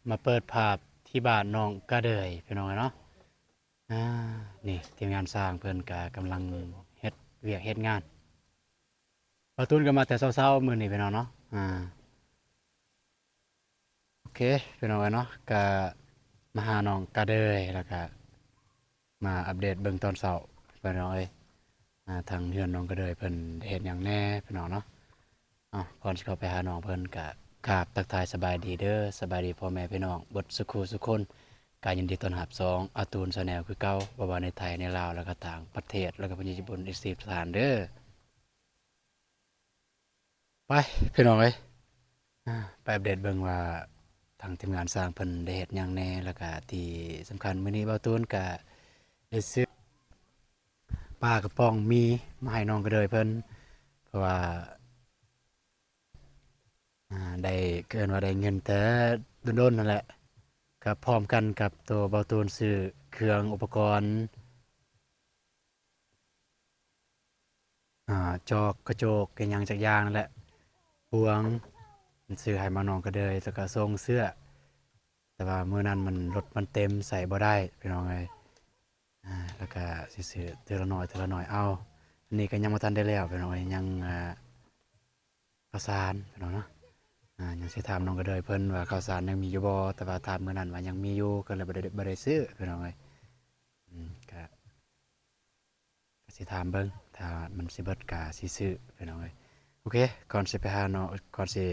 ມາເປີດພາບທີ່ບ້ານໜອງກະເດີຍ ພີ່ນ້ອງເອີຍເນາະ. ອ່າ ນີ້ທີມງານຊ່າງເພິ່ນກະກຳລັງເຮັດວຽກເຮັດງານ. ບ່າວຕູນກໍມາແຕ່ເຊົ້າໆມື້ນີ້ ພີ່ນ້ອງເນາະ. ອ່າ ໂອເຄ ພີ່ນ້ອງເອີຍເນາະ, ກະມາຫາໜອງກະເດີຍ ແລ້ວກະມາອັບເດດເບິ່ງຕອນເຊົ້າ ພີ່ນ້ອງເອີຍ. ອ່າ ທາງເຮືອນໜອງກະເດີຍເພິ່ນເຮັດຫຍັງແດ່ ພີ່ນ້ອງເນາະ. ເອົາ ກ່ອນຊິເຂົ້າໄປຫານ້ອງເພິ່ນ ກະກາບທັກທາຍສະບາຍດີເດີ ສະບາຍດີພໍ່ແມ່ພີ່ນ້ອງເບິດສຸຂູສຸຄົນ. ກະຍິນດີຕ້ອນຮັບຊ່ອງອາຕູນ Channel ຄືເກົ່າ, ບໍ່ວ່າໃນໄທ ໃນລາວ ແລ້ວກະຕ່າງປະເທດ ແລ້ວກະປະເທດຍີ່ປຸ່ນອີກສິບສາມເດີ. ໄປ ພີ່ນ້ອງເອີຍ ອ່າ ໄປອັບເດດເບິ່ງວ່າທາງທີມງານຊ່າງເພິ່ນໄດ້ເຮັດຫຍັງແດ່. ແລ້ວກະທີ່ສຳຄັນ ມື້ນີ້ບ່າວຕູນກະໄດ້ຊື້ປາກະປ໋ອງໝີ່ມາໃຫ້ນ້ອງກະເດີຍເພິ່ນ ເພາະວ່າ ອ່າ ໄດ້ ເອີ້ນວ່າໄດ້ເງິນແຕ່ດົນໆ ຫັ້ນແຫຼະ. ກະພ້ອມກັນກັບໂຕບ່າວຕູນຊື້ເຄື່ອງອຸປະກອນ ອ່າ ຈອກກະຈົກອີ່ຫຍັງຈັກຢ່າງນັ້ນແຫຼະ ພວງ ຊື້ໃຫ້ມານ້ອງກະເດີຍ ແລ້ວກະສົ່ງເສື້ອ. ແຕ່ວ່າມື້ນັ້ນມັນ ລົດມັນເຕັມໃສ່ບໍ່ໄດ້ ພີ່ນ້ອງເອີຍ. ອ່າ ແລ້ວກະຊິຊື້ເທື່ອລະໜ້ອຍເທື່ອລະໜ້ອຍເອົາ. ອັນນີ້ກະຍັງບໍ່ທັນໄດ້ແລ້ວ ພີ່ນ້ອງເອີຍ ຍັງ ອ່າ ເຂົ້າສານ ພີ່ນ້ອງເນາະ. ອ່າ ຍັງຊິຖາມນ້ອງກະເດີຍເພິ່ນວ່າເຂົ້າສານຍັງມີຢູ່ບໍ່ ແຕ່ວ່າຖາມມື້ນັ້ນວ່າຍັງມີຢູ່ ກໍເລີຍບໍ່ໄດ້ ບໍ່ໄດ້ຊື້ ພີ່ນ້ອງເອີຍ. ອືມ ກະ ກະຊິຖາມເບິ່ງ ຖ້າມັນຊິເບິດກະຊິຊື້ ພີ່ນ້ອງເອີຍ. ໂອເຄ ກ່ອນຊິໄປຫາເນາະ ກ່ອນຊິ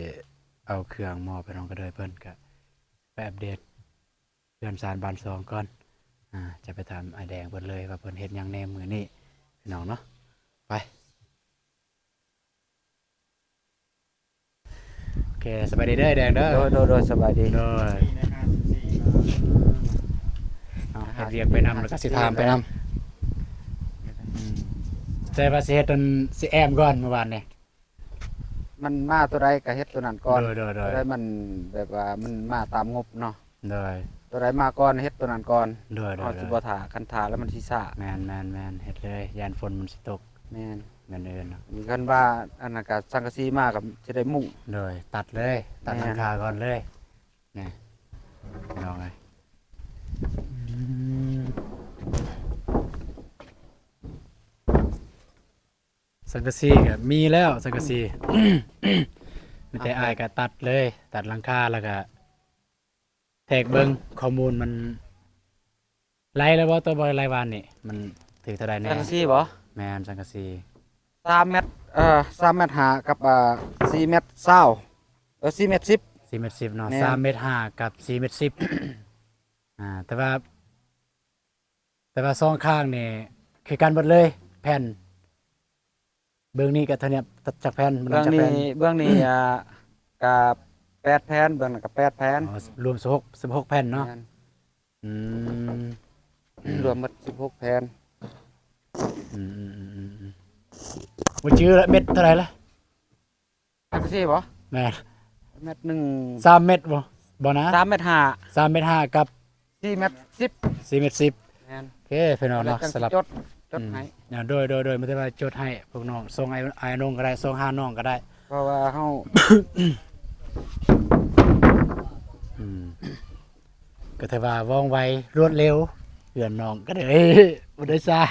ເອົາເຄື່ອງມອບໃຫ້ນ້ອງກະເດີຍເພິ່ນ ກະໄປອັບເດດເຮືອນຊານບ້ານຊ່ອງກ່ອນ. ອ່າ ຈະໄປຖາມອ້າຍແດງເພິ່ນເລີຍວ່າເພິ່ນເຮັດຫຍັງແດ່ມື້ນີ້ ພີ່ນ້ອງເນາະ. ໄປ ໂອເຄ ສະບາຍດີເດີອ້າຍແດງເດີ. ໂດຍ ໂດຍ ໂດຍ ສະບາຍດີ. ໂດຍ ເອົາ ເຮັດວຽກໄປນຳ ແລ້ວກະຊິຖາມໄປນຳ. ອືມ ແຕ່ວ່າຊິເຮັດອັນ ຊິແອ້ມກ່ອນ ມື້ວານນີ້ ມັນມາໂຕໃດກະເຮັດໂຕນັ້ນກ່ອນ. ໂດຍ ໂດຍ ໂດຍ ໂຕໃດມັນແບບວ່າມັນມາຕາມງົບເນາະ. ໂດຍ ໂຕໃດມາກ່ອນເຮັດໂຕນັ້ນກ່ອນ. ໂດຍ ໂດຍ ເຮົາຊິບໍ່ຖ້າ ຄັນຖ້າແລ້ວມັນຊິຊ້າ. ແມ່ນໆໆ ເຮັດເລີຍ ຢ້ານຝົນມັນຊິຕົກ. ແມ່ນ ແມ່ນເອີນເນາະ. ຄັນວ່າອັນນັ້ນກະສັງກະສີມາກະຊິໄດ້ມຸງ. ໂດຍ ຕັດເລີຍ ຕັດຫຼັງຄາກ່ອນເລີຍ ນີ້ ພີ່ນ້ອງເອີຍ. ອືມ ສັງກະສີກະມີແລ້ວ ສັງກະສີ ມີແຕ່ອ້າຍກະຕັດເລີຍ ຕັດຫຼັງຄາ ແລ້ວກະ ແທກເບິ່ງຂໍ້ມູນມັນໄລ່ແລ້ວບໍ່ ໂຕບໍ່ໄລ່ວານນີ້ ມັນຖືກເທົ່າໃດແດ່? ສັງກະສີບໍ່? ແມ່ນ ສັງກະສີ ສາມແມັດ ເອີ ສາມແມັດຫ້າກັບ ອ່າ ສີ່ແມັດຊາວ ເອີ ສີ່ແມັດສິບ ສີ່ແມັດສິບເນາະ. ແມ່ນ ສາມແມັດຫ້າກັບສີ່ແມັດສິບ. ອ່າ ແຕ່ວ່າ ແຕ່ວ່າສອງຂ້າງນີ້ຄືກັນເບິດເລີຍ ແຜ່ນ ເບື້ອງນີ້ກະເທົ່ານີ້ຈັກແຜ່ນ ເບື້ອງນີ້ ເບື້ອງນີ້ ອ່າ ກະແປດແຜ່ນ ເບື້ອງນັ້ນກະແປດແຜ່ນ. ອໍ ລວມສິບຫົກ ສິບຫົກແຜ່ນເນາະ. ແມ່ນ ອືມ ລວມໝົດສິບຫົກແຜ່ນ. ອືມໆໆໆ ບໍ່ຈື່ລະ ເມັດເທົ່າໃດລະ? ແມັດສີ່ບໍ່? ແມ່ນ ແມັດໜຶ່ງ ສາມແມັດບໍ່? ບໍ່ນະ ສາມແມັດຫ້າ ສາມແມັດຫ້າກັບ ສີ່ແມັດສິບ ສີ່ແມັດສິບ. ແມ່ນ ໂອເຄ ພີ່ນ້ອງເນາະ ສຳລັບ ຈົດ ຈົດໃຫ້ ອືມ ໂດຍໆໆ ບໍ່ໄດ້ວ່າຈົດໃຫ້ ພວກນ້ອງສົ່ງອ້າຍ ອ້າຍນົງກະໄດ້ ສົ່ງຫານ້ອງກະໄດ້ ເພາະວ່າເຮົາ ອືມ ກະຖືວ່າວ່ອງໄວ ລວດເລັວ ເຮືອນນ້ອງກະໄດ້ ບໍ່ໄດ້ຊ້າ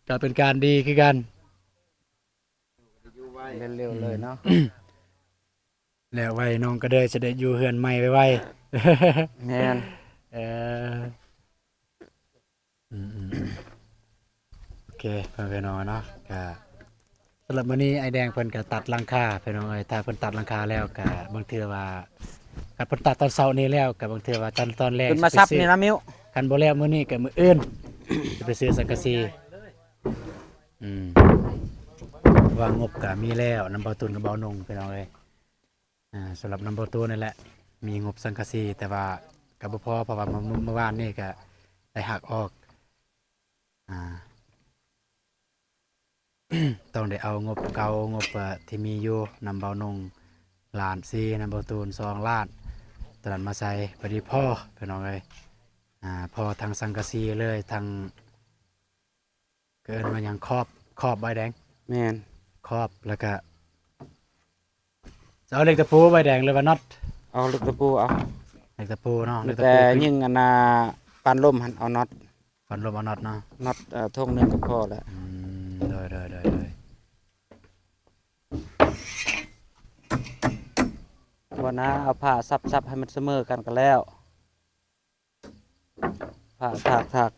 ກະເປັນການດີຄືກັນ. ເລັວໆເລີຍເນາະ ແລ້ວໄວນ້ອງກະເດີຍຊິໄດ້ຢູ່ເຮືອນໃໝ່ໄວໆ. ແມ່ນ ເອີ ອືມໆໆ ໂອເຄ ພໍ່ແມ່ພີ່ນ້ອງເນາະ ກະສຳລັບມື້ນີ້ອ້າຍແດງເພິ່ນກະຕັດຫຼັງຄາ ພີ່ນ້ອງເອີຍ. ຖ້າເພິ່ນຕັດຫຼັງຄາແລ້ວກະບາງເທື່ອວ່າ ຄັນເພິ່ນຕັດຕອນເຊົ້ານີ້ແລ້ວກະບາງເທື່ອວ່າຕອນ ຕອນແລງ ຂຶ້ນມາຊັບນີ້ນະມິວ ຄັນບໍ່ແລ້ວມື້ນີ້ກະມື້ອື່ນ ຊິໄປຊື້ສັງກະສີ. ອືມ ວ່າງົບກະມີແລ້ວ ນຳບ່າວຕູນກັບບ່າວນົງ ພີ່ນ້ອງເອີຍ. ອ່າ ສຳລັບນຳບ່າວຕູນນີ້ແຫຼະ ມີງົບສັງກະສີ ແຕ່ວ່າກະບໍ່ພໍ ເພາະວ່າມື້ ມື້ ມື້ວານນີ້ກະໄດ້ຫັກອອກ ອ່າ ຕ້ອງໄດ້ເອົາງົບເກົ່າ ງົບ ເອີ ທີ່ມີຢູ່ ນຳບ່າວນົງລ້ານສີ່ ນຳບ່າວຕູນສອງລ້ານ ໂຕນັ້ນມາໃສ່ ພໍດີພໍ ພີ່ນ້ອງເອີຍ. ອ່າ ພໍທັງສັງກະສີເລີຍ ທັງ ເອີ້ນວ່າຫຍັງ ຂອບ ຂອບບໍ່ອ້າຍແດງ? ແມ່ນ ຂອບ ແລ້ວກະ ຈະເອົາເຫຼັກຕະປູບໍ່ອ້າຍແດງ ຫຼືວ່ານັອດ? ເອົາເຫຼັກຕະປູເອົາ ເຫຼັກຕະປູເນາະ ມີແຕ່ຍິງອັນນ່າ ປານລົມຫັ້ນເອົານັອດ ປານລົມເອົານັອດເນາະ ນັອດ ເອີ ທົ່ງໜຶ່ງກໍພໍແລ້ວ ອືມ ໂດຍໆໆ ບໍ່ນະ ເອົາຜ້າຊັບໆ ໃຫ້ມັນສະເໝີກັນກໍແລ້ວ ຜ້າຖາກ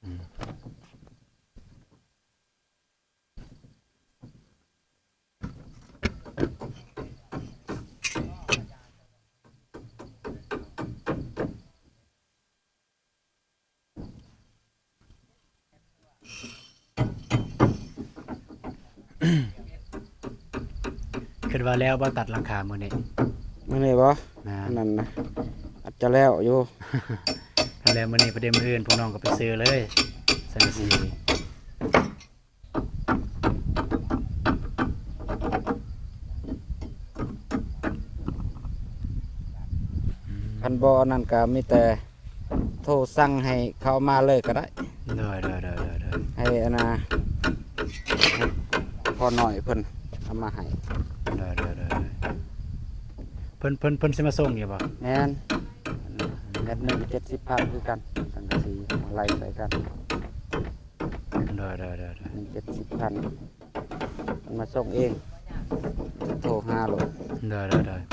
ໆ ອືມ. ຄິດວ່າແລ້ວບໍ່ຕັດຫຼັງຄາມື້ນີ້? ມື້ນີ້ບໍ່? ແມ່ນ ນັ້ນນະ ອາດຈະແລ້ວຢູ່ ຄັນແລ້ວມື້ນີ້ ພໍດີມື້ອື່ນພວກນ້ອງກໍໄປຊື້ເລີຍ ສັງກະສີ. ຄັນບໍ່ອັນນັ້ນກໍມີແຕ່ໂທສັ່ງໃຫ້ເຂົາເອົາມາເລີຍກໍໄດ້ ໂດຍໆໆໆ ໃຫ້ອັນນ່າ ພໍ່ນ້ອຍເພິ່ນເອົາມາໃຫ້ ໂດຍໆໆ ເພິ່ນ ເພິ່ນ ເພິ່ນຊິມາສົ່ງຢູ່ບໍ່? ແມ່ນ ແມັດໜຶ່ງເຈັດສິບພັນຄືກັນ ສັງກະສີໄລ່ໃສ່ກັນ ໂດຍໆໆໆ ເຈັດສິບພັນ ມັນມາສົ່ງເອງ ໂທຫາໂລດ ໄດ້ໆໆ.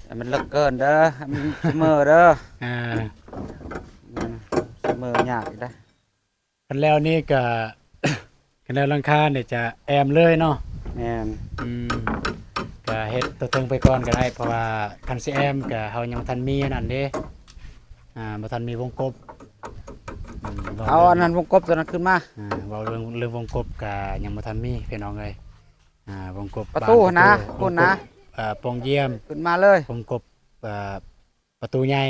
ໃຫ້ມັນເລິກເກີນເດີ ໃຫ້ມັນສະເໝີເດີ ເອີ ອືມ ສະເໝີຍາກອີກເດ້. ຄັນແລ້ວນີ້ກະ ຄັນແລ້ວຫຼັງຄານີ້ຈະແອ້ມເລີຍເນາະ? ແມ່ນ ອືມ ກະເຮັດຕົວເທິງໄປກ່ອນກໍໄດ້ ເພາະວ່າຄັນຊິແອ້ມກະເຮົາຍັງບໍ່ທັນມີອັນນັ້ນເດ້ ອ່າ ບໍ່ທັນມີວົງກົບ ອືມ ເອົາອັນນັ້ນ ວົງກົບຕົວນັ້ນຂຶ້ນມາ ອ່າ ເວົ້າເລື່ອງ ເລື່ອງວົງກົບກະຍັງບໍ່ທັນມີພີ່ນ້ອງເອີຍ ອ່າ ວົງກົບ ປະຕູຫັ້ນນະ ພຸ້ນນະ ອ່າ ປ່ອງຢ້ຽມ ຂຶ້ນມາເລີຍ ວົງກົບ ອ່າ ປະຕູໃຫຍ່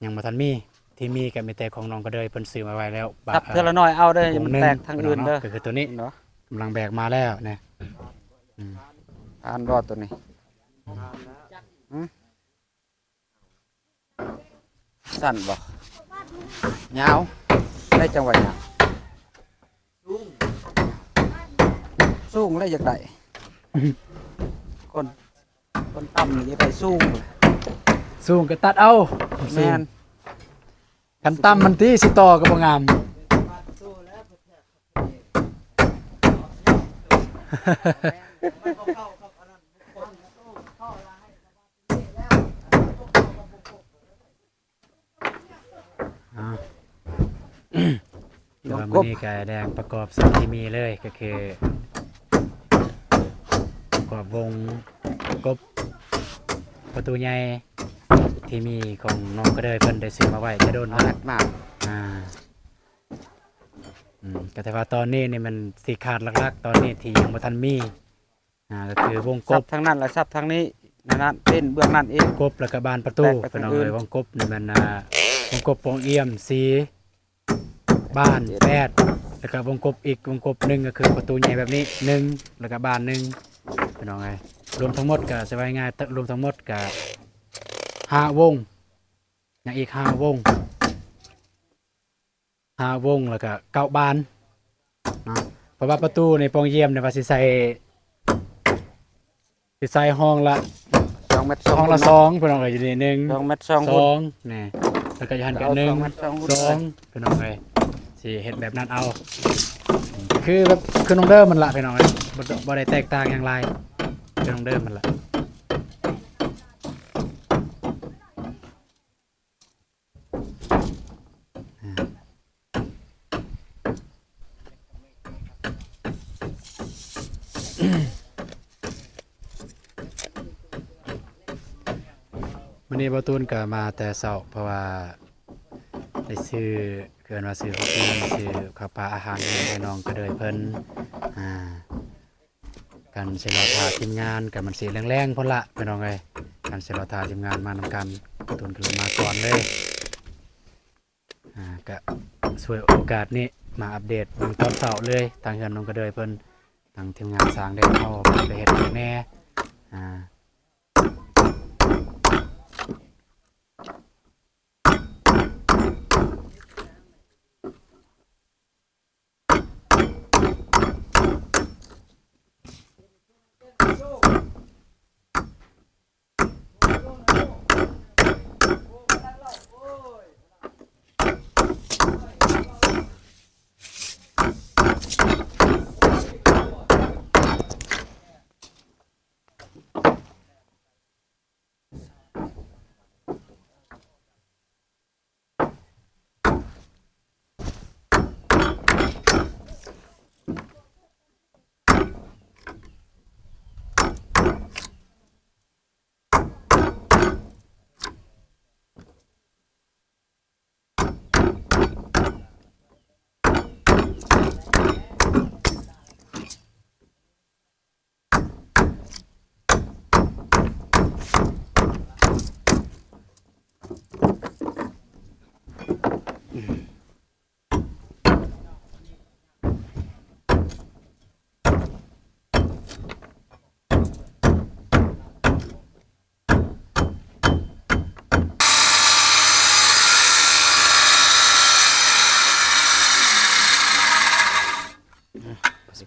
ຍັງບໍ່ທັນມີ ທີ່ມີກໍມີແຕ່ຂອງນ້ອງກະເດີຍ ເພິ່ນຊື້ມາໄວ້ແລ້ວ ສັບເທື່ອລະໜ້ອຍເອົາເດີ ຢ່າມັນແຕກທາງອື່ນເດີ ກໍຄືໂຕນີ້ ເຫັນບໍ່ ກຳລັງແບກມາແລ້ວນະ ອືມ ຜ່ານບໍ່ໂຕນີ້ ອືມ ຫື ສັ້ນບໍ່ ຍາວ ໄດ້ຈັງຫວະຍາວ ສູງ ສູງແລ້ວຢາກໄດ້ ຄົນ ຄົນຕ່ຳນີ້ໄດ້ສູງ ສູງກໍຕັດເອົາ ແມ່ນ ຄັນຕ່ຳມັນຕິ ຊິຕໍ່ກໍບໍ່ງາມ ເອົາ ແຕ່ວ່າມື້ນີ້ກະແດງປະກອບສິ່ງທີ່ມີເລີຍ ກໍຄືປະກອບວົງກົບປະຕູໃຫຍ່ ທີ່ມີຂອງນ້ອງກະເດີຍ ເພິ່ນໄດ້ຊື້ມາໄວ້ແຕ່ດົນແລ້ວ ມາ ອ່າ ອືມ ກໍແຕ່ວ່າຕອນນີ້ນີ້ມັນຊິຂາດຫຼັກໆ ຕອນນີ້ທີ່ຍັງບໍ່ທັນມີ ອ່າ ກໍຄືວົງກົບ ສັບທາງນັ້ນລະສັບທາງນີ້ ນັ້ນ ເປັນເບື້ອງນັ້ນອີກ ວົງກົບ ແລ້ວກໍບານປະຕູ ແຕ່ວ່າ ພີ່ນ້ອງເອີຍ ວົງກົບນີ້ແມ່ນ ອ່າ ວົງກົບປ່ອງຢ້ຽມສີ່ ບານແປດ ແລ້ວກໍວົງກົບອີກວົງກົບໜຶ່ງ ກໍຄືປະຕູໃຫຍ່ແບບນີ້ໜຶ່ງ ແລ້ວກໍບານໜຶ່ງ ພີ່ນ້ອງເອີຍ. ລວມທັງໝົດກໍ ຊິວ່າງ່າຍໆ ລວມທັງໝົດກໍຫ້າວົງ ຍັງອີກຫ້າວົງ ຫ້າວົງ ແລ້ວກໍເກົ້າບານເນາະ. ເພາະວ່າປະຕູໃນປ່ອງຢ້ຽມນີ້ວ່າຊິໃສ່ ຊິໃສ່ຫ້ອງລະສອງແມັດ ຫ້ອງລະສອງ ພີ່ນ້ອງເອີຍ. ຢູ່ນີ້ໜຶ່ງ ສອງແມັດ ສອງ ສອງ ນີ້ ແລ້ວກໍຢູ່ຫັ້ນກໍໜຶ່ງ ສອງ ພີ່ນ້ອງເອີຍ. ຊິເຮັດແບບນັ້ນເອົາ ຄືແບບ ຄືນ້ອງເດີມຫັ້ນລະ ພີ່ນ້ອງເອີຍ. ບໍ່ ບໍ່ໄດ້ແຕກຕ່າງຫຍັງຫຼາຍ ຄືນ້ອງເດີມຫັ້ນລະ. ມື້ນີ້ບ່າວຕູນກໍມາແຕ່ເຊົ້າ ເພາະວ່າໄດ້ຊື້ ເອີ້ນວ່າຊື້ ຊື້ເຂົ້າປາອາຫານໃຫ້ນ້ອງກະເດີຍເພິ່ນ ອ່າ ກັນຊິລໍຖ້າທີມງານ ກໍມັນຊິແລງໆ ພຸ້ນລະ ພີ່ນ້ອງເອີຍ. ກັນຊິລໍຖ້າທີມງານມານຳກັນ ຕູນກໍເລີຍມາກ່ອນເລີຍ. ອ່າ ກະສວຍໂອກາດນີ້ມາອັບເດດເບິ່ງຕອນເຊົ້າເລີຍ ທາງເຮືອນນ້ອງກະເດີຍເພິ່ນ ທາງທີມງານຊ່າງແດງເຮົາໄປເຮັດຫຍັງແດ່ ອ່າ.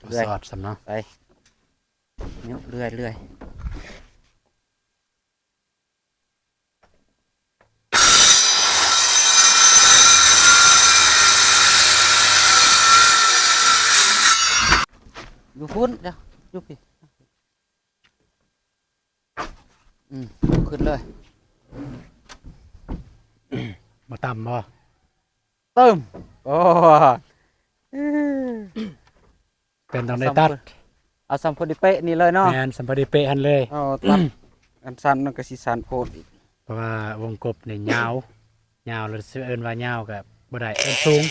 ບໍ່ສອດຊ້ຳເນາະ ໄປ ຍົກເລື້ອຍໆ. ຢູ່ພຸ້ນ ດຽວ ຢູ່ພີ້ ອືມ ຂຶ້ນເລີຍ ບໍ່ຕ່ຳບໍ່? ຕຶ້ມ ໂອ້ ເປັນຕ້ອງໄດ້ຕັດ ເອົາສ່ຳພໍດີເປະນີ້ເລີຍເນາະ. ແມ່ນ ສ່ຳພໍດີເປະຫັ້ນເລີຍ ເອົາຕັດ ອັນສັ້ນມັນກໍຊິສັ້ນໂພດອີກ ເພາະວ່າວົງກົບນີ້ຍາວ ຍາວ ແລ້ວຊິເອີ້ນວ່າຍາວກໍບໍ່ໄດ້ ເອີ້ນສູງ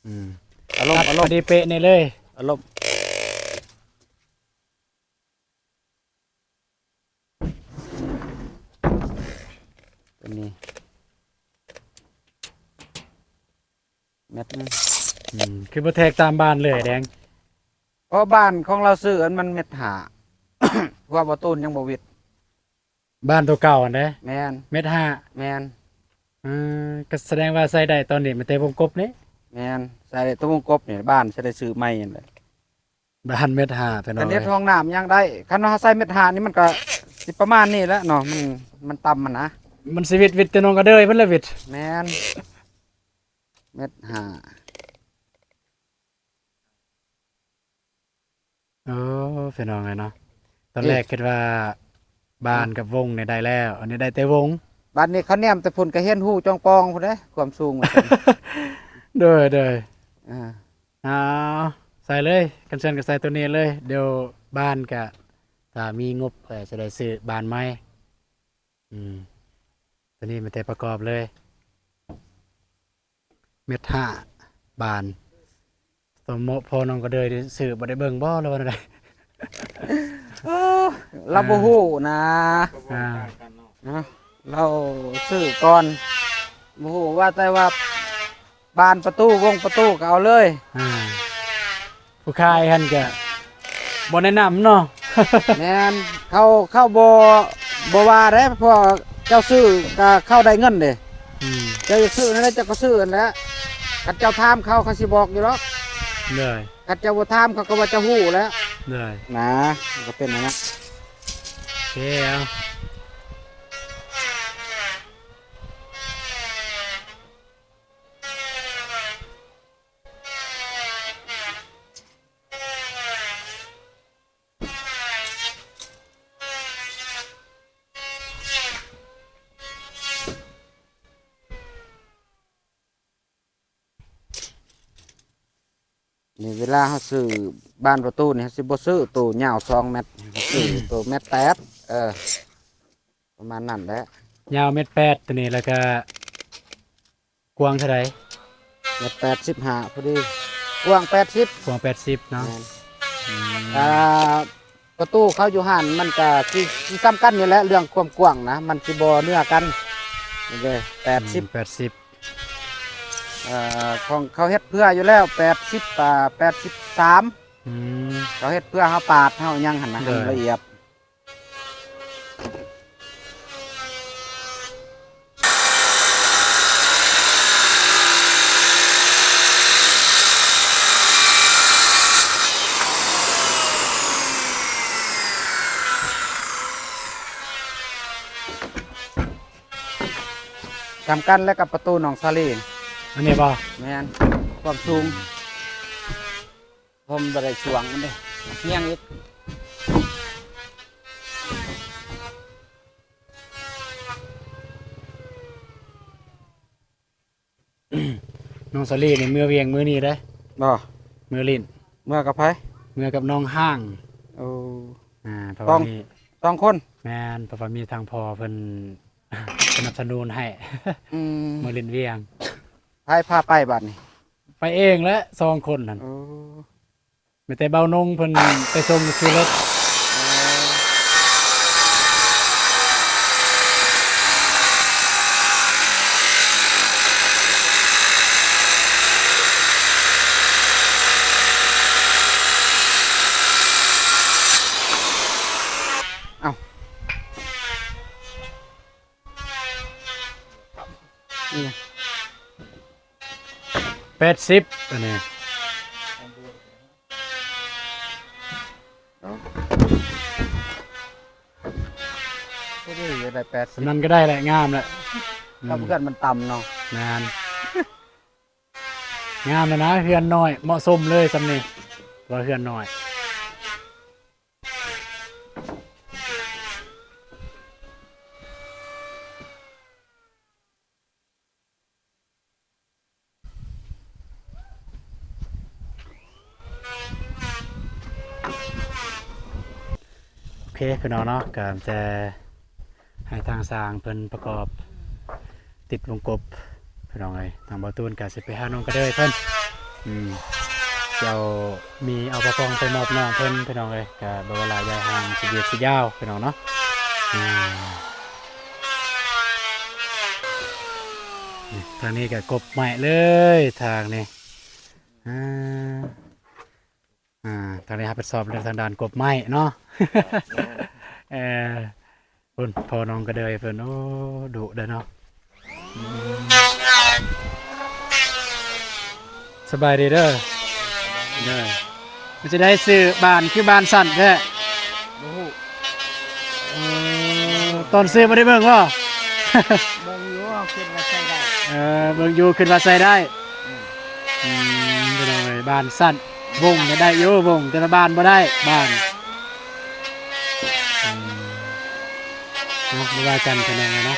ອືມ ເອົາລົງ ເອົາລົງ ພໍດີເປະນີ້ເລີຍ ເອົາລົງ. ຕົວນີ້ແມັດໜຶ່ງ ອືມ ຄືບໍ່ແທກຕາມບ້ານເລີຍແດງ? ເພາະບ້ານຂອງລາວຊື້ອັນມັນແມັດຫ້າ ເພາະວ່າຕົ້ນຍັງບໍ່ວິດ ບ້ານຕົວເກົ່າຫັ້ນເດ້ ແມ່ນ ແມັດຫ້າ ແມ່ນ ເອີ ກໍສະແດງວ່າໃຊ້ໄດ້ຕອນນີ້ ແມ່ນແຕ່ວົງກົບນີ້ ແມ່ນ ໃຊ້ໄດ້ແຕ່ວົງກົບນີ້ ບ້ານຊິໄດ້ຊື້ໃໝ່ຫັ້ນແຫຼະ. ບ້ານແມັດຫ້າ ພີ່ນ້ອງເອີຍ ເຮັດຫ້ອງນ້ຳຍັງໄດ້ ຄັນວ່າເຮົາໃສ່ແມັດຫ້ານີ້ມັນກໍຊິປະມານນີ້ແຫຼະເນາະ ມັນ ມັນຕ່ຳຫັ້ນນະ ມັນຊິວິດ ວິດແຕ່ນ້ອງກະເດີຍເພິ່ນລະວິດ ແມ່ນ ແມັດຫ້າ. ໂອ້ ພີ່ນ້ອງເອີຍເນາະ ຕອນແລກຄິດວ່າບ້ານກັບວົງນີ້ໄດ້ແລ້ວ ອັນນີ້ໄດ້ແຕ່ວົງ ບາດນີ້ເຂົາແນມແຕ່ພຸ້ນກໍເຫັນຮູຈອງປ່ອງພຸ້ນເດ້ ຄວາມສູງວ່າຊັ້ນ ໂດຍ ໂດຍ ອ່າ ເອົາ ໃສ່ເລີຍ ກັນຊັ້ນກໍໃສ່ຕົວນີ້ເລີຍ ດຽວບ້ານກະ ຖ້າມີງົບກະຈະໄດ້ຊື້ບານໃໝ່ ອືມ ຕົວນີ້ມີແຕ່ປະກອບເລີຍ ແມັດຫ້າ ບານ ໂຕເໝາະພໍນ້ອງກະເດີຍໄດ້ຊື້ ບໍ່ໄດ້ເບິ່ງບໍ່ ຫຼືວ່າແນວໃດ? ເອີ ລາວບໍ່ຮູ້ນະ ອ່າ ເນາະ ລາວຊື້ກ່ອນ ບໍ່ຮູ້ວ່າ ແຕ່ວ່າບານປະຕູ ວົງປະຕູກໍເອົາເລີຍ ອ່າ ຜູ້ຂາຍຫັ້ນກະບໍ່ແນະນຳເນາະ ແມ່ນ ເຂົາ ເຂົາບໍ່ ບໍ່ວ່າເດ້ ເພາະເຈົ້າຊື້ກໍເຂົາໄດ້ເງິນເດ້. ອືມ ເຈົ້າຢາກຊື້ແນວໃດເຈົ້າກໍຊື້ຫັ້ນແຫຼະ ຄັນເຈົ້າຖາມເຂົາ ເຂົາຊິບອກຢູ່ດອກ. ໂດຍ ຄັນເຈົ້າບໍ່ຖາມເຂົາກໍວ່າເຈົ້າຮູ້ແຫຼະ. ໂດຍ ນະ ມັນກໍເປັນແນວນັ້ນ. ໂອເຄ ເອົາ. ນີ້ເວລາເຮົາຊື້ບານປະຕູນີ້ ເຮົາຊິບໍ່ຊື້ໂຕຍາວສອງແມັດ ເຮົາຊື້ໂຕແມັດແປດ ເອີ ປະມານນັ້ນແຫຼະ. ຍາວແມັດແປດໂຕນີ້ ແລ້ວກະກວ້າງເທົ່າໃດ? ແມັດແປດສິບຫ້າພໍດີ ກວ້າງແປດສິບ ກວ້າງແປດສິບເນາະ. ແມ່ນ ອືມ ອ່າ ປະຕູເຂົາຢູ່ຫັ້ນມັນກະຊິ ຊິສ່ຳກັນນີ້ແຫຼະ ເລື່ອງຄວາມກວ້າງນະ ມັນຊິບໍ່ເໜືອກັນ. ນີ້ເດ້ ແປດສິບ ອືມ ແປດສິບ ເອີ ຂອງເຂົາເຮັດເພື່ອຢູ່ແລ້ວ ແປດສິບ ອ່າ ແປດສິບສາມ. ອືມ ເຂົາເຮັດເພື່ອເຮົາປາດເຮົາຫຍັງຫັ້ນນະ ໃຫ້ມັນລະອຽດ. ສ່ຳກັນແລ້ວກັບປະຕູໜອງສາລີ. ອັນນີ້ບໍ່? ແມ່ນ ຄວາມສູງ ອືມ ເພາະມັນບໍ່ໄດ້ຊ່ວງມັນເດ້ ຮຽງອີກ. ນ້ອງສາລີນີ້ເມືອວຽງມື້ນີ້ເດ້. ບໍ່? ເມືອຫຼິ້ນ. ເມືອກັບໃຜ? ເມືອກັບນ້ອງຫ້າງ. ໂອ້ ອ່າ ເພາະວ່າມີສອງຄົນ. ແມ່ນ ເພາະວ່າມີທາງພໍ່ເພິ່ນສະໜັບສະໜູນໃຫ້. ອືມ ເມືອຫຼິ້ນວຽງ. ໃຜພາໄປບາດນີ້? ໄປເອງແຫຼະ ສອງຄົນຫັ້ນ. ໂອ້ ມີແຕ່ເບົານົງເພິ່ນໄປສົ່ງຂີ່ລົດ. ເອົ້າ ນີ້ນະ ແປດສິບ ອັນນີ້. ເອົ້າ ພໍດີໄດ້ແປດສິບ ນັ້ນກໍໄດ້ແຫຼະ ງາມແຫຼະ. ອືມ ກັບເຮືອນມັນຕ່ຳເນາະ. ແມ່ນ ງາມແລ້ວນະ ເຮືອນນ້ອຍ ເໝາະສົມເລີຍຊ່ຳນີ້ ວ່າເຮືອນນ້ອຍ. ໂອເຄ ພີ່ນ້ອງເນາະ ກໍແຕ່ໃຫ້ທາງຊ່າງເພິ່ນປະກອບຕິດວົງກົບ ພີ່ນ້ອງເອີຍ. ທາງບ່າວຕູນກໍຊິໄປຫານ້ອງກະເດີຍເພິ່ນ ອືມ ເຈົ້າມີເອົາປະກອງໄປມອບນ້ອງເພິ່ນ ພີ່ນ້ອງເອີຍ. ກະບໍ່ວ່າຫຼາຍຢ່າຍຫ່າງ ຊິວຽກຊິຍາວ ພີ່ນ້ອງເນາະ. ອືມ ນີ້ ທາງນີ້ກໍກົບໃໝ່ເລີຍ ທາງນີ້. ອ່າ ອ່າ ທາງນີ້ຮັບຜິດຊອບເລື່ອງທາງດ້ານກົບໄມ້ເນາະ. ເອີ ພຸ້ນ ພໍ່ນ້ອງກະເດີຍເພິ່ນ ໂອ້ ດຸເດີເນາະ. ອືມ ສະບາຍດີເດີ. ເດີ ມັນຈະໄດ້ຊື່ບ້ານຄືບ້ານສັ້ນແທ້. ບໍ່ຮູ້. ເອີ ຕອນຊື້ບໍ່ໄດ້ເບິ່ງບໍ່? ເບິ່ງຢູ່ ຄິດວ່າໃຊ້ໄດ້. ເອີ ເບິ່ງຢູ່ ຄິດວ່າໃຊ້ໄດ້. ອືມ ອືມ ພີ່ນ້ອງເອີຍ ບ້ານສັ້ນ ວົງນີ້ໄດ້ຢູ່ ວົງ ແຕ່ວ່າບ້ານບໍ່ໄດ້ ບ້ານ. ອືມ ເນາະ ບໍ່ວ່າກັນ ພີ່ນ້ອງເອີຍເນາະ.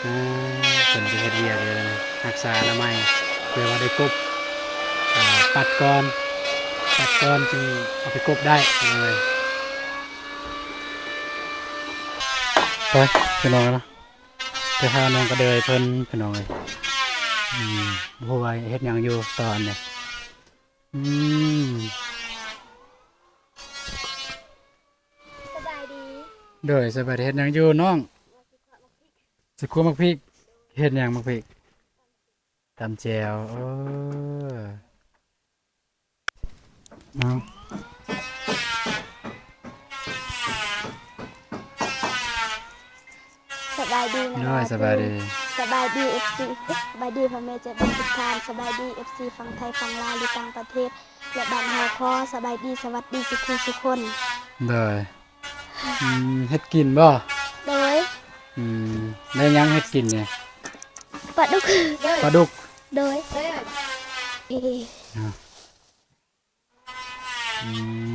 ອ່າ ເພິ່ນໄປເຮັດວຽກຢູ່ ຮັກສາອະນາໄມ ເພື່ອວ່າໄດ້ກົບ ອ່າ ປັດກ່ອນ ປັດກ່ອນຈຶ່ງເອົາໄປກົບໄດ້ ພີ່ນ້ອງເອີຍ. ໄປ ພີ່ນ້ອງເນາະ ໄປຫານ້ອງກະເດີຍເພິ່ນ ພີ່ນ້ອງເອີຍ. ອືມ ບໍ່ຮູ້ວ່າເຮັດຫຍັງຢູ່ຕອນນີ້. ອືມ ສະບາຍດີ. ໂດຍ ສະບາຍດີ. ເຮັດຫຍັງຢູ່ນ້ອງ? ຊິຂົ້ວໝາກພິກ. ເຮັດຫຍັງໝາກພິກ? ຕຳແຈ່ວ. ເອີ ເອົາ ສະບາຍດີນະ ໂດຍ ສະບາຍດີ ສະບາຍດີ ເອັຟຊີ ສະບາຍດີພໍ່ແມ່ໃຈບຸນທຸກທ່ານ ສະບາຍດີ ເອັຟຊີ ຝັ່ງໄທຝັ່ງລາວ ຫຼື ຕ່າງປະເທດ ແລະ ບ້ານເຮົາຂໍສະບາຍດີ ສະຫວັດດີສູ່ຜູ້ສູ່ຄົນ ໂດຍ ອືມ ເຮັດກິນບໍ່? ໂດຍ ອືມ ໄດ້ຫຍັງເຮັດກິນນີ້? ປາດຸກ ປາດຸກ ໂດຍ ເອີ ອື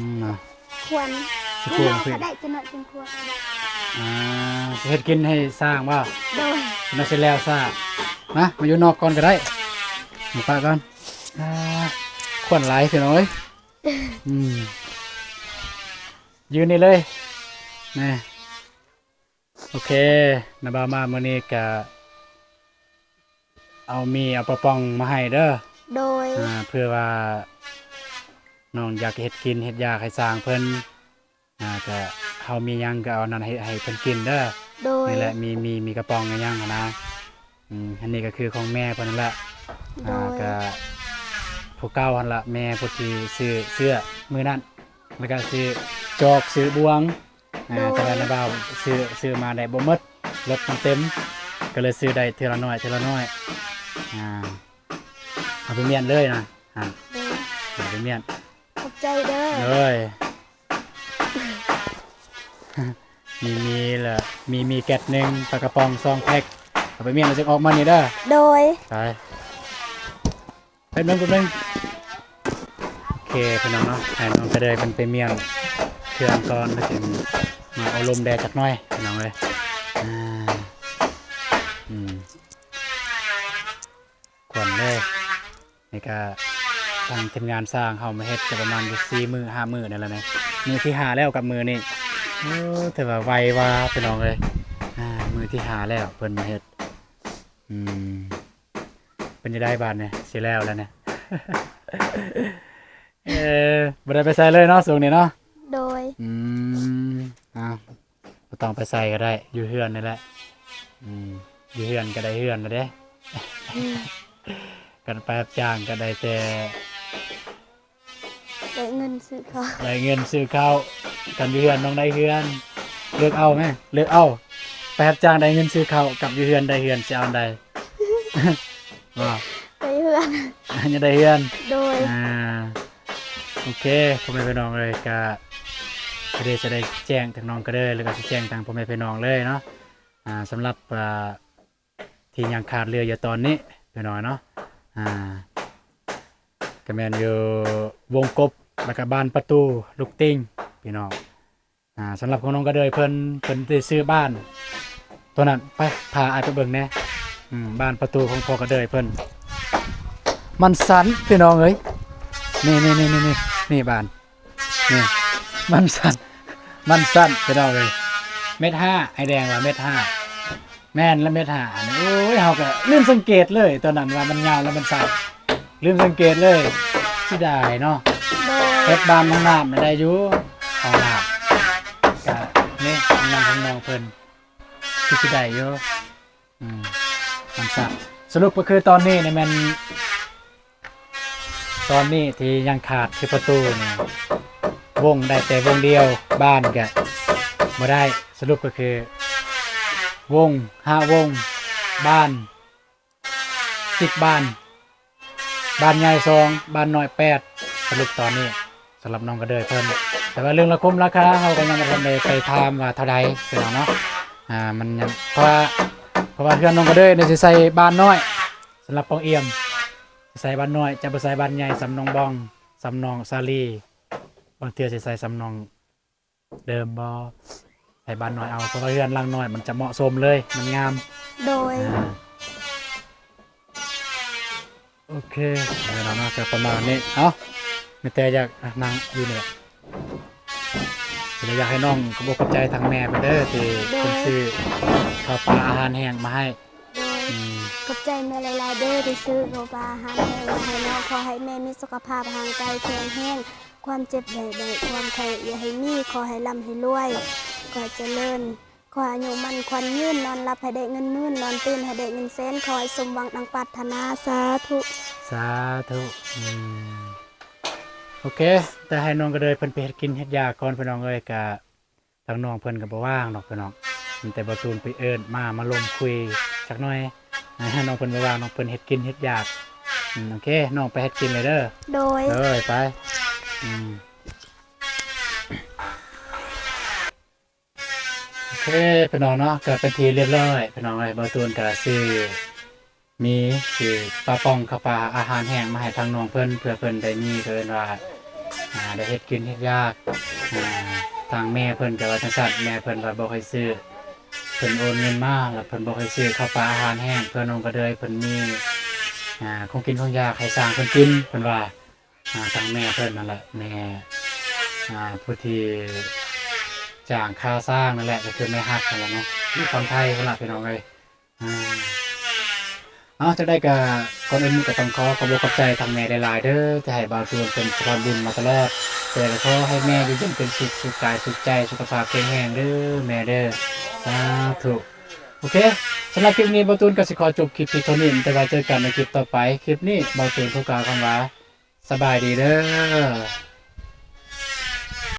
ມ ເນາະ ຄວນ ຊິຄວນ ກໍໄດ້ ຈັກໜ້ອຍຈຶ່ງຄວນ ອ່າ ຊິເຮັດກິນໃຫ້ຊ້າງບໍ່? ໂດຍ ເນາະ ຊິແລ້ວຊ້າ ມາ ມາຢູ່ນອກກ່ອນກໍໄດ້ ມາປະກ່ອນ ອ່າ ຄວນຫຼາຍພີ່ນ້ອງເອີຍ ອືມ ຢືນນີ້ເລີຍ ນີ້ ໂອເຄ ນ້າບ່າວມາມື້ນີ້ກະເອົາໝີ່ເອົາປາປ່ອງມາໃຫ້ເດີ ໂດຍ ອ່າ ເພື່ອວ່ານ້ອງຢາກເຮັດກິນເຮັດຢາກໃຫ້ຊ້າງເພິ່ນ ອ່າ ກະເຮົາມີຫຍັງກະເອົານັ້ນໃຫ້ ໃຫ້ເພິ່ນກິນເດີ ໂດຍ ນີ້ແຫຼະ ມີ ມີ ມີກະປ໋ອງມີຫຍັງຫັ້ນນະ ອືມ ອັນນີ້ກະຄືຂອງແມ່ເພິ່ນຫັ້ນແຫຼະ ໂດຍ ອ່າ ກະຜູ້ເກົ່າຫັ້ນລະ ແມ່ຜູ້ທີ່ຊື້ເສື້ອມື້ນັ້ນ ແລ້ວກະຊື້ຈອກຊື້ບ່ວງ ອ່າ ໂດຍ ແຕ່ວ່ານ້າບ່າວຊື້ ຊື້ມາໄດ້ບໍ່ໝົດ ລົດມັນເຕັມ ກໍເລີຍຊື້ໄດ້ເທື່ອລະໜ້ອຍ ເທື່ອລະໜ້ອຍ ອ່າ ເອົາໄປມ້ຽນເລີຍນະ ອ່າ ໂດຍ ເອົາໄປມ້ຽນ ຂອບໃຈເດີ ໂດຍ ມີ ມີລະ ມີ ມີແກັດໜຶ່ງ ປາກະປ໋ອງສອງແພັກ ເອົາໄປມ້ຽນແລ້ວຈຶ່ງອອກມານີ້ເດີ ໂດຍ ໄປ. ແປັບໜຶ່ງ ແປັບໜຶ່ງ ໂອເຄພີ່ນ້ອງເນາະ ໃຫ້ນ້ອງກະເດີຍເພິ່ນໄປມ້ຽນເຄື່ອງກ່ອນ ແລ້ວຈຶ່ງມາໂອ້ລົມແດ່ຈັກໜ້ອຍພີ່ນ້ອງເອີຍ ອ່າ ອືມ ຄວັນເລີຍ ນີ້ກະທາງທີມງານຊ່າງເຮົາມາເຮັດກະປະມານຢູ່ສີ່ມື້ຫ້າມື້ນີ້ແຫຼະ ມື້ທີຫ້າແລ້ວກັບມື້ນີ້ ໂອ້ ຖືວ່າໄວວ່າພີ່ນ້ອງເອີຍ ອ່າ ມື້ທີຫ້າແລ້ວເພິ່ນມາເຮັດ ອືມ. ເປັນຈັ່ງໃດບາດນີ້ ຊິແລ້ວແລ້ວນີ້ ເອີ ບໍ່ໄດ້ໄປໃສເລີຍເນາະ ຊ່ວງນີ້ເນາະ ໂດຍ ອືມ ເອົາ ບໍ່ຕ້ອງໄປໃສກໍໄດ້ ຢູ່ເຮືອນນີ້ແຫຼະ ອືມ ຢູ່ເຮືອນກໍໄດ້ເຮືອນແລ້ວເດ້ ອືມ ຄັນໄປຮັບຈ້າງກໍໄດ້ແຕ່ ໄດ້ເງິນຊື້ເຂົ້າ ໄດ້ເງິນຊື້ເຂົ້າ ກັນຢູ່ເຮືອນນ້ອງໄດ້ເຮືອນ ເລືອກເອົາແມ ເລືອກເອົາ ໄປຮັບຈ້າງໄດ້ເງິນຊື້ເຂົ້າ ກັບຢູ່ເຮືອນໄດ້ເຮືອນ ຊິເອົາອັນໃດ? ບໍ່ ໄດ້ເຮືອນ ຢາກໄດ້ເຮືອນ ໂດຍ ອ່າ ໂອເຄ ພໍ່ແມ່ພີ່ນ້ອງເອີຍ ກະກະເລີຍຈະໄດ້ແຈ້ງທາງນ້ອງກະເລີຍ ແລ້ວກະຊິແຈ້ງທາງພໍ່ແມ່ພີ່ນ້ອງເລີຍເນາະ ອ່າ ສຳລັບ ອ່າ ທີ່ຍັງຂາດເຫຼືອຢູ່ຕອນນີ້ພີ່ນ້ອງເນາະ ອ່າ ກະແມ່ນຢູ່ວົງກົບ ແລ້ວກະບ້ານປະຕູ ລູກຕິ່ງ ພີ່ນ້ອງ ອ່າ ສຳລັບຂອງນ້ອງກະເດີຍເພິ່ນ ເພິ່ນໄດ້ຊື້ບ້ານໂຕນັ້ນ ໄປ ພາອ້າຍໄປເບິ່ງແດ່ ອືມ ບ້ານປະຕູຂອງພໍ່ກະເດີຍເພິ່ນ ມັນສັ້ນພີ່ນ້ອງເອີຍ ນີ້ໆໆໆ ນີ້ບ້ານ ນີ້ ມັນສັ້ນ ມັນສັ້ນພີ່ນ້ອງເອີຍ ເມັດຫ້າ ອ້າຍແດງວ່າເມັດຫ້າ ແມ່ນລະເມັດຫ້າ ໂອ້ຍ ເຮົາກະລືມສັງເກດເລີຍ ຕອນນັ້ນວ່າມັນຍາວລະມັນສັ້ນ ລືມສັງເກດເລີຍ ເສຍດາຍເນາະ ໂດຍ ເຮັດບ້ານຫ້ອງນ້ຳນະໄດ້ຢູ່ ຫ້ອງນ້ຳ ກະນີ້ ຫ້ອງນ້ຳຂອງນ້ອງເພິ່ນ ຄືຊິໄດ້ຢູ່ ອືມ ມັນສະ ສະຫຼຸບກໍຄືຕອນນີ້ນີ້ແມ່ນ ຕອນນີ້ທີ່ຍັງຂາດຄືປະຕູນີ້ ວົງໄດ້ແຕ່ວົງດຽວ ບ້ານກະບໍ່ໄດ້ ສະຫຼຸບກໍຄືວົງ ຫ້າວົງ ບ້ານ ສິບບ້ານ ບ້ານໃຫຍ່ສອງ ບ້ານນ້ອຍແປດ ສະຫຼຸບຕອນນີ້ ສຳລັບນ້ອງກະເດີຍເພິ່ນ ແຕ່ວ່າເລື່ອງລາຄາຄົມລາຄາເຮົາກໍຍັງບໍ່ທັນໄດ້ໄປຖາມວ່າເທົ່າໃດພີ່ນ້ອງເນາະ ອ່າ ມັນຍັງ ເພາະວ່າ ເພາະວ່າເຮືອນນ້ອງກະເດີຍນີ້ຊິໃສ່ບ້ານນ້ອຍ ສຳລັບປ່ອງອຽມ ຊິໃສ່ບ້ານນ້ອຍ ຈະບໍ່ໃສ່ບ້ານໃຫຍ່ສ່ຳນ້ອງບອງ ສ່ຳນ້ອງສາລີ ບາງເທື່ອຊິໃສ່ສ່ຳນ້ອງ ເດີມບໍ່ ໃສ່ບ້ານນ້ອຍເອົາ ເພາະວ່າເຮືອນຫຼັງນ້ອຍມັນຈະເໝາະສົມເລີຍ ມັນງາມ ໂດຍ ອ່າ ໂອເຄ ແລ້ວເນາະ ກໍປະມານນີ້ ເອົ້າ ມີແຕ່ຢາກ ອ່ະ ນັ່ງຢູ່ນີ້ແຫຼະ ກໍຢາກໃຫ້ນ້ອງຂອບອົກຂອບໃຈທາງແມ່ເພິ່ນເດີ ທີ່ ໂດຍ ເພິ່ນຊື້ເຂົ້າປາອາຫານແຫ້ງມາໃຫ້ ໂດຍ ອືມ ຂອບໃຈແມ່ຫຼາຍໆເດີ ທີ່ຊື້ເຂົ້າປາອາຫານແຫ້ງມາໃຫ້ນ້ອງ ຂໍໃຫ້ແມ່ມີສຸຂະພາບຮ່າງກາຍແຂງແຮງ ຄວາມເຈັບຢ່າໃຫ້ໄດ້ ຄວາມໄຂ້ຢ່າໃຫ້ມີ ຂໍໃຫ້ລ່ຳໃຫ້ລວຍ ຂໍໃຫ້ຈະເລີນ ຂໍໃຫ້ອາຍຸໝັ້ນຂວັນຍືນ ນອນຫຼັບໃຫ້ໄດ້ເງິນໝື່ນ ນອນຕື່ນໃຫ້ໄດ້ເງິນແສນ ຂໍໃຫ້ສົມຫວັງດັ່ງປາດຖະໜາ ສາທຸ ສາທຸ ອືມ ໂອເຄ ແຕ່ໃຫ້ນ້ອງກະເດີຍເພິ່ນໄປເຮັດກິນເຮັດຢາກ່ອນ ພີ່ນ້ອງເອີຍ ກະ ທາງນ້ອງເພິ່ນກໍບໍ່ວ່າງດອກພີ່ນ້ອງ ແຕ່ບ່າວຕູນໄປເອີ້ນມາ ມາລົມຄຸຍຈັກໜ່ອຍ. ນ້ອງເພິ່ນບໍ່ວ່າ ນ້ອງເພິ່ນເຮັດກິນເຮັດຢາກ. ອືມ ໂອເຄ ນ້ອງໄປເຮັດກິນເລີຍເດີ. ໂດຍ ເອີ ໄປ. ອືມ ໂອເຄ ພີ່ນ້ອງເນາະ ກໍເປັນທີ່ລຽບລ້ອຍ ພີ່ນ້ອງເອີຍ. ບ່າວຕູນກໍຊື້ ມີຊື້ປາປ່ອງ ເຂົ້າປາອາຫານແຫ້ງມາໃຫ້ທາງນ້ອງເພິ່ນ ເພື່ອເພິ່ນໄດ້ມີ ເອີ້ນວ່າ ອ່າ ໄດ້ເຮັດກິນເຮັດຢາກ. ອ່າ ທາງແມ່ເພິ່ນກໍວ່າຈັ່ງຊັ້ນ ແມ່ເພິ່ນວ່າບໍ່ໃຫ້ຊື້ ເພິ່ນໂອນເງິນມາ ແລ້ວເພິ່ນບໍ່ໃຫ້ຊື້ເຂົ້າປາອາຫານແຫ້ງ ເພື່ອນ້ອງກະເດີຍເພິ່ນມີ ອ່າ ຂອງກິນຂອງຢາກໃຫ້ຊ່າງເພິ່ນກິນ ເພິ່ນວ່າ. ອ່າ ທາງແມ່ເພິ່ນນັ້ນແຫຼະ ແມ່ ອ່າ ຜູ້ທີ່ຈ້າງຂ້າຊ່າງນັ້ນແຫຼະ ກໍຄືແມ່ຮັກຫັ້ນແຫຼະເນາະ ຢູ່ຝັ່ງໄທພຸ້ນລະ ພີ່ນ້ອງເອີຍ. ອ່າ ເອົາ ຈັ່ງໃດກະ ກ່ອນອື່ນກໍຕ້ອງຂໍຂອບອົກຂອບໃຈທາງແມ່ຫຼາຍໆເດີ ທີ່ໃຫ້ບ່າວຕູນເປັນສະພາບບຸນມາຕະຫຼອດ. ແຕ່ກໍຂໍໃຫ້ແມ່ຢູ່ເຢັນເປັນສຸກ ສຸກກາຍສຸກໃຈ ສຸຂະພາບແຂງແຮງເດີແມ່ເດີ ສາທຸ. ໂອເຄ ສຳລັບຄລິບນີ້ ບ່າວຕູນກໍຊິຂໍຈົບຄລິບພຽງເທົ່ານີ້ ແຕ່ວ່າເຈີກັນໃນຄລິບຕໍ່ໄປ. ຄລິບນີ້ ບ່າວຕູນຂໍກ່າວຄຳວ່າ ສະບາຍດີເດີ.